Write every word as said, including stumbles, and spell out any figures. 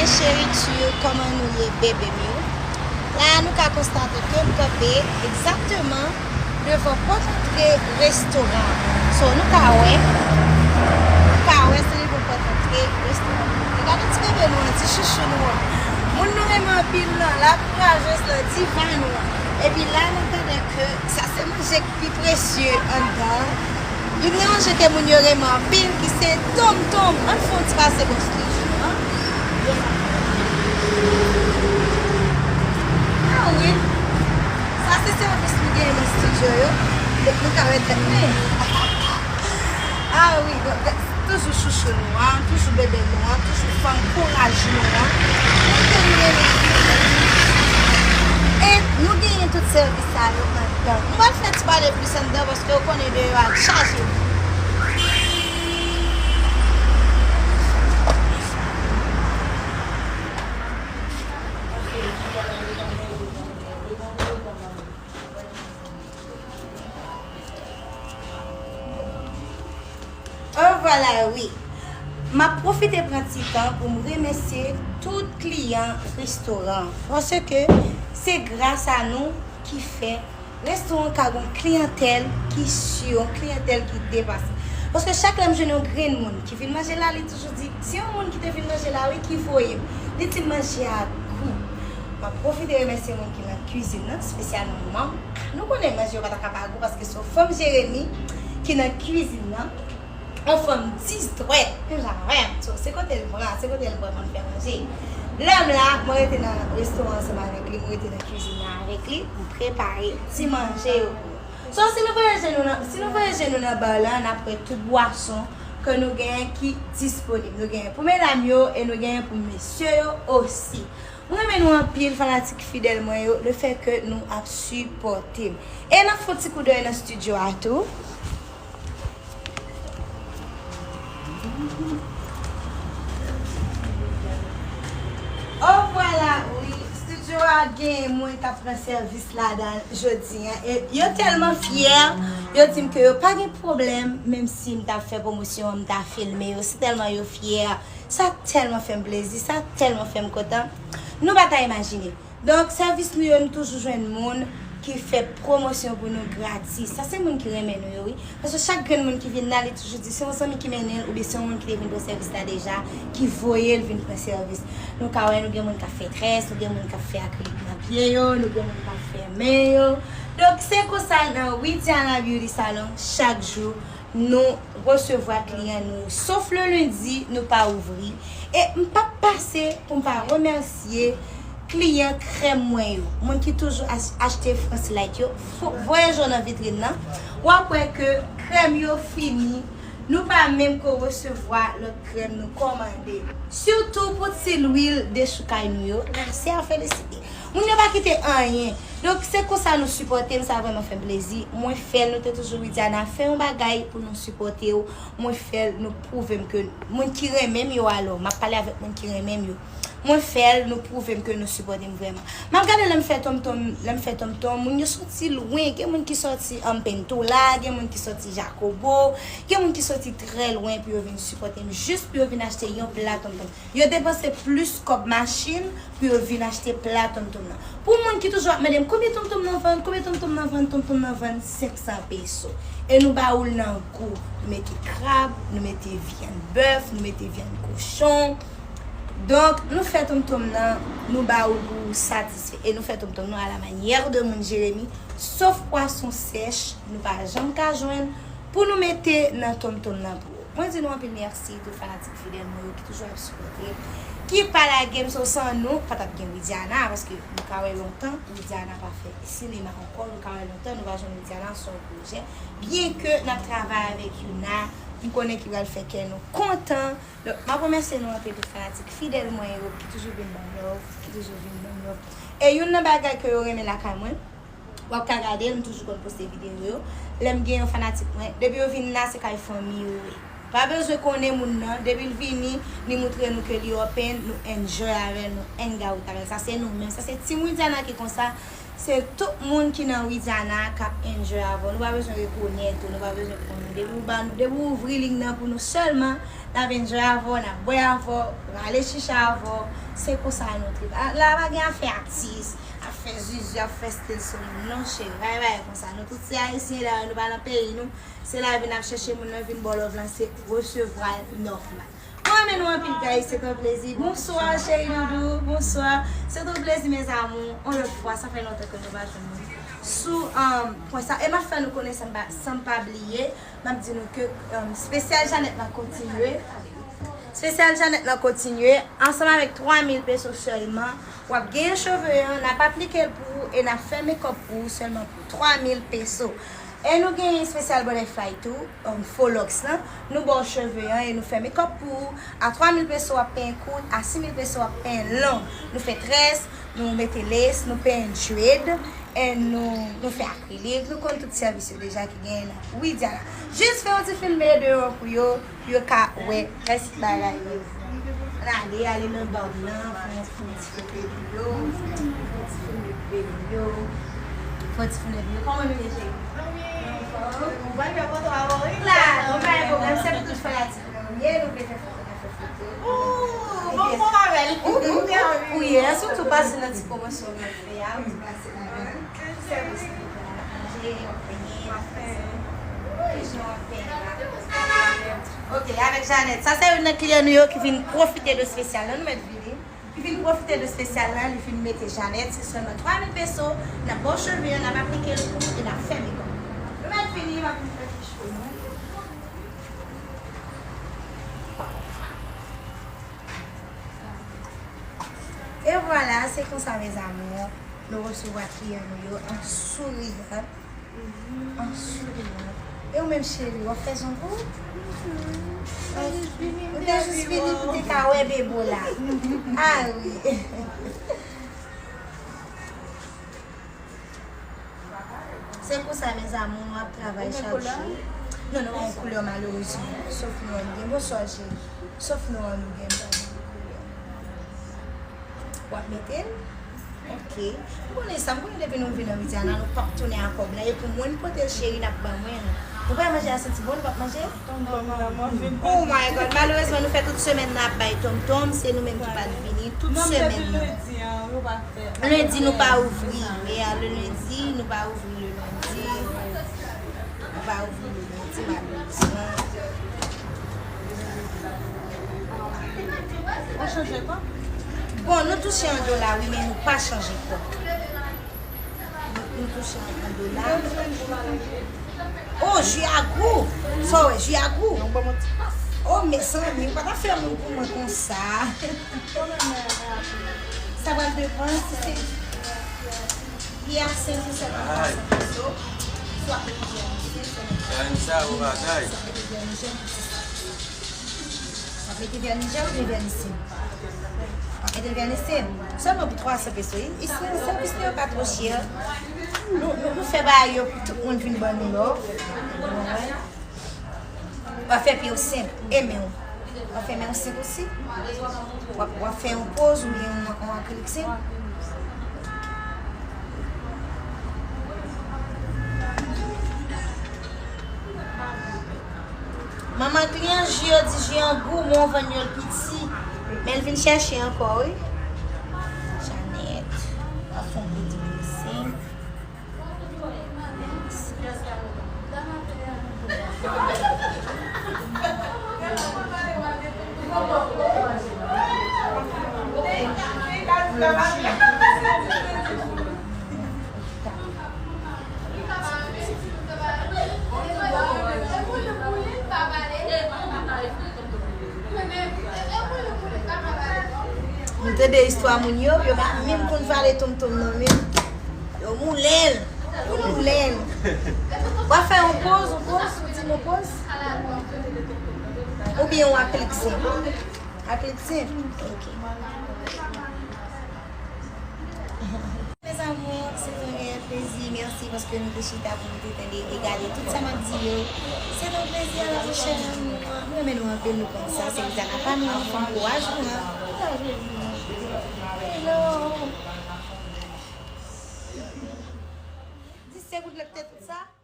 Cheri, kòman nou ye, bebe m yo? La, nou ka konstate ke m kanpe egzakteman devan pòt antre restoran an. So, nou ka wè, nou ka wè se devan pòt antre restoran an. Gade ti bebe nou an, ti chouchou nou an. Moun nou renmen anpil lan, la kouraje lan, diva nou an. Epi la, nou tande ke sa se manje ki pi presye anndan. Youn nan manje ke moun yo renmen anpil, ki se tonmtonm. Ann fè yon ti pase bò stidyo an. Ah wi. Sa se sèvis nou genyen nan stidyo yo. Donk nou ka wè tèt mwen. Ah wi, bon, toujou chouchou nou an, toujou bebe nou an, toujou fanm kouraj nou an. Moun ke nou renmen anpil. E nou genyen tout sèvis sa yo anndan. Nou pral fè ti pale plis anndan paske w konnen deyò a chaje moun. Oh, vwala, wi. M ap pwofite pran ti tan pou m remèsye tout kliyan restoran an. Paske se gras a nou ki fè restoran an ka gen yon kliyantèl ki si, yon kliyantèl ki depase. Paske chak lè m jwenn yon grenn moun ki vin manje la, li toujou di, se yon moun ki te vin manje la, wi, ki voye m. Li di m manje a gou. M ap pwofite remèsye moun ki nan kwizin nan, espesyalman manman m. Nou konnen manje yo pa ta ka pa gou paske se yon fanm Jeremi ki nan kwizin nan. Yon fanm dis dwèt, menm jan avè m. So, se kote l pran, se kote l pran pou l fè manje. Lè m la, mwen rete nan restoran ansanm avèk li, mwen rete nan kwizin nan avèk li, mwen prepare ti manje yo pou yo. So, si nou voye je nou nan, si nou voye je nou nan bar la, n ap wè tout bwason ke nou genyen ki disponib. Nou genyen pou medam yo e nou genyen pou mesye yo osi. Mwen renmen nou anpil, fanatik fidèl mwen yo, lefètke nou ap sipòte m. E n ap fè yon ti koudèy nan estidyo a tou. Oh, vwala, wi. Estidyo a gen mwen k ap pran sèvis ladan l jodi a. E yo tèlman fyè, yo di m ke yo pa gen pwoblèm, menm si m ta fè pwomosyon an, m ta filme yo. Se tèlman yo fyè. Sa tèlman fè m plezi, sa tèlman fè m kontan. Nou pa ta imajine. Donk, sèvis nou yo, nou toujou jwenn moun ki fè pwomosyon pou nou gratis. Sa se moun ki renmen nou yo, wi. Paske chak grenn moun ki vin la, li toujou di se yon zanmi ki mennen l, oubyen se yon moun ki te vin pran sèvis la deja, ki voye l vin pran sèvis. Nou ka wè, nou gen moun k ap fè très, nou gen moun k ap fè akrilik nan pye yo, nou gen moun k ap fè men yo. Donk, se konsa nan Widiana Beauty Salon, chak jou, nou resevwa kliyan nou yo. Sof le lendi, nou pa ouvri. E m p ap pase pou m pa remèsye kliyan krèm mwen yo. Moun ki toujou ach-, achte France Light yo, fo-, voye je w nan vitrin nan. W ap wè ke krèm yo fini. Nou pa menm ko resevwa lòt krèm nou kòmande. Sitou pou ti lwil dechoukay nou yo. Ase a felisite. Moun yo pa kite anyen. Donk, se konsa nou sipòte m, sa vrèman fè m plezi. Mwen fè l, nou te toujou Widiana, fè yon bagay pou nou sipòte w. Mwen fè l, nou pwouve m ke moun ki renmen m yo, alò, m ap pale avèk moun ki renmen m yo. Mwen fè l, nou pwouve m ke nou sipòte m vrèman. M ap gade lè m fè tonmtonm, lè m fè tonmtonm, moun yo soti lwen. Gen moun ki soti, um, Pentoula, gen moun ki soti Jacobo, gen moun ki soti trè lwen pou yo vin sipòte m, jis pou yo vin achte yon pla tonmtonm. Yo depanse plis kòb machin pou yo vin achte pla tonmtonm nan. Pou moun ki toujou ap mande m, "Konbyen tonmtonm nan vann? Konbyen tonmtonm nan vann?" Tonmtonm nan vann senk san peso. E nou ba ou l nan gou. Nou mete krab, nou mete vyann bèf, nou mete vyann kochon. Donk, nou fè tonmtonm nan, nou ba ou l pou ou satisfè. E nou fè tonmtonm nou à la manière de moun Jeremi, sof pwason sèch, nou pa janm ka jwenn pou nou mete nan tonmtonm nan pou ou. Mwen di nou anpil mèsi, tout fanatik fidèl mwen yo ki toujou ap sipòte, ki pa lage m. So, san nou, pa t ap gen Widiana, paske nou ka wè lontan Widiana pa fè sinema ankò, nou ka wè lontan nou pa jwenn Widiana sou yon pwojè. Byenke n ap travay avèk Youna, m konnen ki pral fè kè nou kontan. Donk, m ap remèsye nou anpil, tout fanatik fidèl mwen yo ki toujou vin ban m love, ki toujou vin ban m love. E youn nan bagay ke yo renmen lakay mwen, w ap ka gade l, m toujou konn poste videyo yo. Lè m gen yon fanatik mwen, depi yo vin la, se kay fanmi yo ye. Pa bezwen konnen moun nan, depi l vini, li moutre nou ke li open, nou enjoy avè l, nou hang out avè l. Sa se nou menm, sa se Team Widiana ki konsa. Se tout moun ki nan Widiana k ap enjoy avè w. Nou pa bezwen rekonèt ou, nou pa bezwen konnen. Depi ou ba, depi ou ouvri liy nan pou nou sèlman, n ap enjoy avè w, n ap bwè avè w, rale chicha avè w. Se konsa nou trip. A, la pa gen afè atis, ap fè zuzu, ap fè stil sou moun. Non, cheri, pa gen bagay konsa. Nou tout se ayisyen, dayè nou pa nan peyi nou. Se lavi n ap chèche moun nan vin ba w love lan, se resevwa l nòmal. Mwen renmen nou anpil, guys, se yon plezi. Bonswa, cheri doudou, bonswa. Se yon plezi, mes amours. Yon lòt fwa, sa fè lontan ke nou pa jwenn nou sou, um, pwen sa. E m ap fè nou konnen san m pa, san m pa bliye, m ap di nou ke, um, espesyal Janet lan kontinye. Espesyal Janet lan kontinye. Ansanm avèk twa mil peso sèlman, w ap genyen cheve an, n ap aplike l pou ou e n ap fè make up pou ou sèlman pou twa mil peso. E nou gen espesyal butterfly tou, um, fo lòks lan. Nou ba w cheve an e nou fè make up pou ou. A twa mil peso w ap penyen kout, a sis mil peso w ap penyen long. Nou fè très, nou mete lace, nou penyen dread, e nou, nou fè akrilik. Nou konn tout sèvis yo deja ki genyen nan Widiana. Jis fè yon ti filme deyò pou yo, pou yo ka wè rès bagay yo. Ann ale, ale nan bab lan, fè yon, fè yon ti foto epi yo, fè yon ti filme epi yo, fè yon ti filme epi yo. Kòman nou ye, cheri? Ou pral fè foto avè w, wi? La, nou pa gen pwoblèm, se pou tout fanatik nou ye, nou vle fè foto, n a fè foto. Ou, bon, bon, avè l. Ou, ou, ou, ou ye, sitou pase nan ti pwomosyon nou fè a, ou pase ladan l. Sèvis nou fè a, manje, w ap penyen, w ap fè, wi, jan w ap penyen la. Ok, avèk Janet. Sa se youn nan kliyan nou yo ki vin pwofite de espesyal lan. Nou mèt vini. Li vin pwofite de espesyal lan, li vin mete Janet, se sèlman twa mil peso, n ap ba w cheve an, n ap aplike l pou ou e n ap fè make up. Nou mèt vini, m ap vin fè ti cheve nou. E vwala, se konsa, mes amours, nou resevwa kliyan nou yo an souriyan. An souriyan. E ou menm, cheri, w ap fè zong ou? Ou te jis vini pou te ka wè bebe w la. A wi. Se konsa, mes amours, nou ap travay chak jou. Non, nou pa gen koulè, malerezman. Sof nou an nou gen. Bonswa, cheri. Sof nou an nou gen, nou pa gen koulè. W ap mete l? Ok. Ou konnen sa, m konnen depi nou vin nan Widiana, nou p ap tounen a kòb la. E pou mwen, pote l, cheri, n ap ban mwen l. Nou pa manje a santi bon, nou p ap manje? Oh my God, malerezman, nou fè tout semèn nan ap bay tonmtonm, se nou menm ki pa t vini tout semèn nan. Lendi, nou pa ouvri, e a, le lendi, nou pa ouvri, le lendi, nou pa ouvri, le lendi, malerezman. Ou chanje kòb? Bon, nou touche an dola, wi, men nou pa chanje kòb. Nou, nou touche an, an dola. Oh, ji a gou! Sa w wè, ji a gou! Oh, mezanmi, ou pa ta fè moun pou mwen konsa. Sa pral depann si se li a senk ou sèt mil twa san peso. Swa mete vènisye, swa mete vènisye. Sa, bon bagay. Swa mete vènisye. W ap mete vèni jèl oubyen vèni sib? W ap mete vèni sib. Sèlman pou twa san peso. I, isi an sèvis nou yo pa twò chè. Nou, nou, nou fè bagay yo pou tout moun vin ban nou love. W ap fè pye w senp. E men w. W ap fè men w senp osi. W ap, w ap fè yon poz oubyen yon, yon akrilik senp. Manman kliyan, ji yo di ji an gou, men w vann yo l piti. Men l vin chèche ankò, wi. Janet, w ap fè yon pwodui dressing. Nou tande istwa moun yo, yo pa menm konn vale tonmtonm nan menm. Yo moulen l, yo moulen l. W ap fè yon poz, yon poz, ou di m yon poz? Oubyen w aklik senp? Aklik senp? Ok. Mes amours, se te yon reyèl plezi. Mèsi paske nou te chita pou nou te tande e gade tout sa m ap di yo. Se te yon plezi, a la pwochèn. Nou renmen nou anpil, nou konn sa. Se Widiana pa nou an, fè ankourajman. Hello. Te kout lèt te tout sa.